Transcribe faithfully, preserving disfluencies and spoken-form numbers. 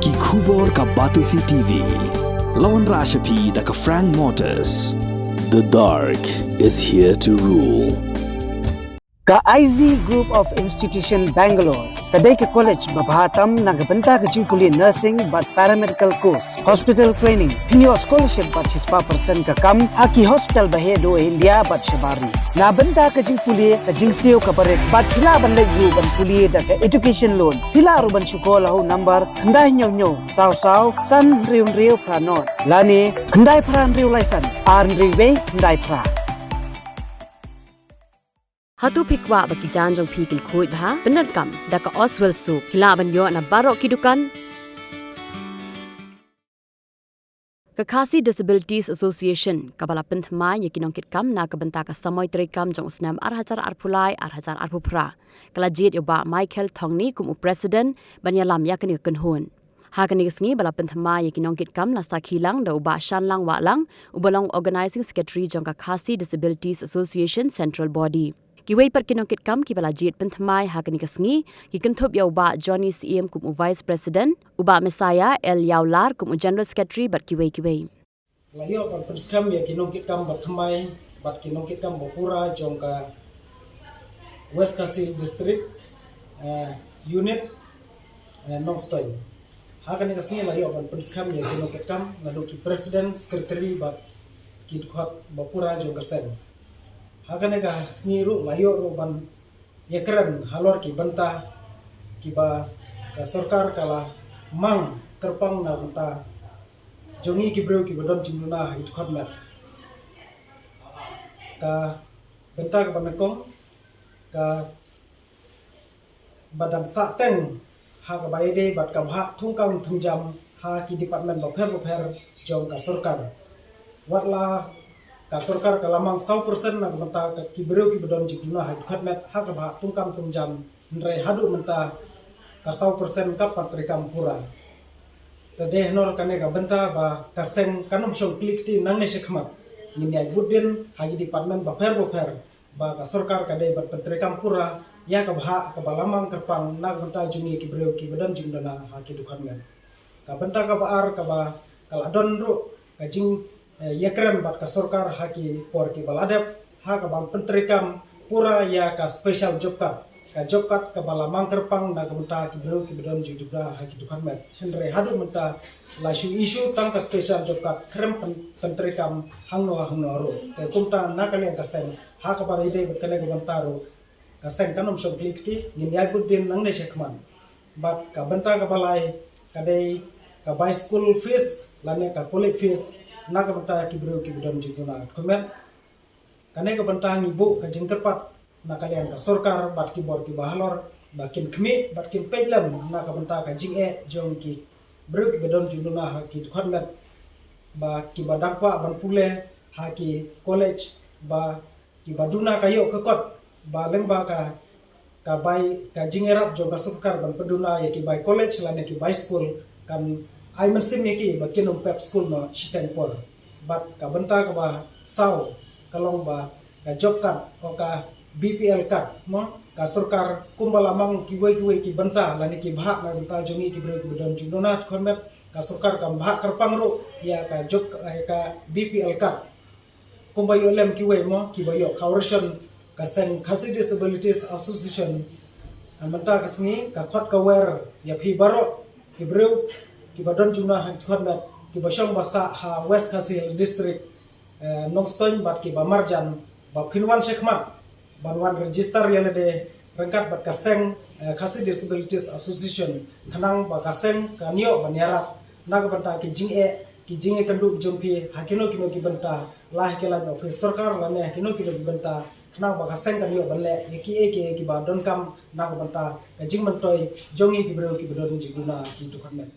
Ki khubor ka Batesi T V. La wanrah sha phi da ka Frank Motors. The dark is here to rule. Ka I Z Group of Institution Bangalore ka dei ka college ba bha tam na ka bynta ka jingpule nursing bad paramedical course, hospital training, pynïoh scholarship bad shispah percent ka kam ha ki hospital ba heh duh India bad shabar ri. Na bynta ka jingpule, ka jingsiew kaba rit bad phi lah ban leit ruh ban pule da ka education loan. Phi lah ruh ban shu call ha u number khyndai hynñiew hynñiew saw saw san hynriew hynriew phra nod lane khyndai phra hynriew lai san ar hynriew wei khyndai phra. Hato phi kwah ba ki jaiñ jong phi kin khuid bha? Pyndonkam da ka Oswell Soap. Phi lah ban ïoh na baroh ki dukan. Ka Khasi Disabilities Association kaba la pynthymmai ïa ki nongkitkam na ka bynta ka samoi treikam jong u snem ar hajar arphew lai ar hajar arphew phra ka la jied ïa u Bah Michael Thongni kum u president ban ïalam ïa kane ka kynhun. Ha kane ka sngi ba la pynthymmai ïa ki nongkitkam la sakhi lang da u Bah Shanlang Wahlang uba long organizing secretary jong ka Khasi Disabilities Association Central Body. Kiwei pat ki nongkitkam kiba la jied pynthymmai ha kane ka sngi ki kynthup ïa u Bah Johnny Syiem kum u vice president, u Bah Messiah L Ïawlar kum u general secretary bad kiwei kiwei. La ïoh ban pynskhem ïa ki nongkitkam ba thymmai bad ki nongkitkam ba pura jong ka West Khasi District, eh, unit, eh, Nongstoiñ. Ha kane ka sngi la ïoh ban pynskhem ïa ki nongkitkam naduh ki president, secretary bad ki dkhot ba pura jong ka seng. Ha kane ka sngi ruh la ïoh ruh ban ïakren halor ki bynta kiba ka sorkar ka la mang kyrpang na bynta jong ngi ki briew kiba don jingduna ha ki dkhot met. Ka bynta kaba nyngkong ka ba dang sah teng ha kaba ïadei bad ka bhah thungkam thungjam ha ki department bapher bapher jong ka sorkar. Wat la ka sorkar ka la mang saw percent na ka bynta ka ki briew kiba don jingduna ha ki dkhot met ha ka bhah thungkam thungjam, hynrei haduh mynta ka saw percent kam pat treikam pura. Te dei hynrei kane ka bynta ba ka seng kan ym shong kli kti nangne shakhmat. Ngin ïai bud dien ha ki department bapher bapher ba ka sorkar ka dei ban pyntreikam pura ïa ka bhah kaba la mang kyrpang na ka bynta jong ngi ki briew kiba don jingduna ha ki dkhot met. Ka bynta kaba ar kaba ka la don ruh ka jing, eh, ïakren bad ka sorkar ha ki por kiba la dep ha kaba pyntreikam pura ïa ka special job card. Ka job card kaba la mang kyrpang na ka bynta ki briew kiba don jingduna ha ki dkhot met. Hynrei haduh mynta la shu issue tang ka special job card, khlem pyn-, pyntreikam hangno hangno ruh. Te kumta na ka liang ka seng ha kaba ïadei bad kane ka bynta ruh ka seng kan ym shong kli kti, ngin ïai bud dien nangne shakhmat. Bad ka bynta kaba lai ka dei ka bai school fees lane ka college fees na ka bynta ki briew kiba don jingduna ha ki dkhot met. Kane ka bynta ngi buh ka jingkyrpad na ka liang ka sorkar bad ki bor kiba halor ba kin khmih bad kin peit lem na ka bynta ka jingeh jong ki briew kiba don jingduna ha ki dkhot met ba kiba dang kwah ban pule ha ki college ba kiba duna ka ïoh ka kot ba lyngba ka ka bai ka jingïarap jong ka sorkar ban pynduna ïa ki bai college lane ki bai school kan ai mynsiem ïa ki ba kin ym pep school noh shiteng por. Bad ka bynta kaba saw ka long ba ka job card, o ka B P L card mo, ka sorkar kumba la mang kiwei kiwei ki bynta lane ki bhah na bynta jong ngi ki briew kiba don jingduna ha ki dkhot met, ka sorkar kam bhah kyrpang ruh ïa ka job, ïa ka B P L card. Kumba ïoh lem kiwei mo kiba ïoh coversion, ka seng Khasi Disabilities Association mynta ka sngi ka khot ka wer ïa phi baroh ki briew kiba don jingduna ha ki dkhot met kiba shong ba sah ha West Khasi Hills District, eh, Nongstoiñ bad kiba marjan ba phin wan shakhmat ban wan register ïa lade ryngkat bad ka seng, eh, Khasi Disabilities Association khnang ba ka seng kan ïoh ban ïarap na ka bynta ki jingeh ki jingeh kynduh jong phi ha kino kino ki bynta, la ha ki line office sorkar lane ha kino kino ki bynta, khnang ba ka seng kan ïoh ban leh ïa kiei kiei kiba donkam na ka bynta ka jingmyntoi jong ngi ki briew kiba don jingduna ha ki dkhot met.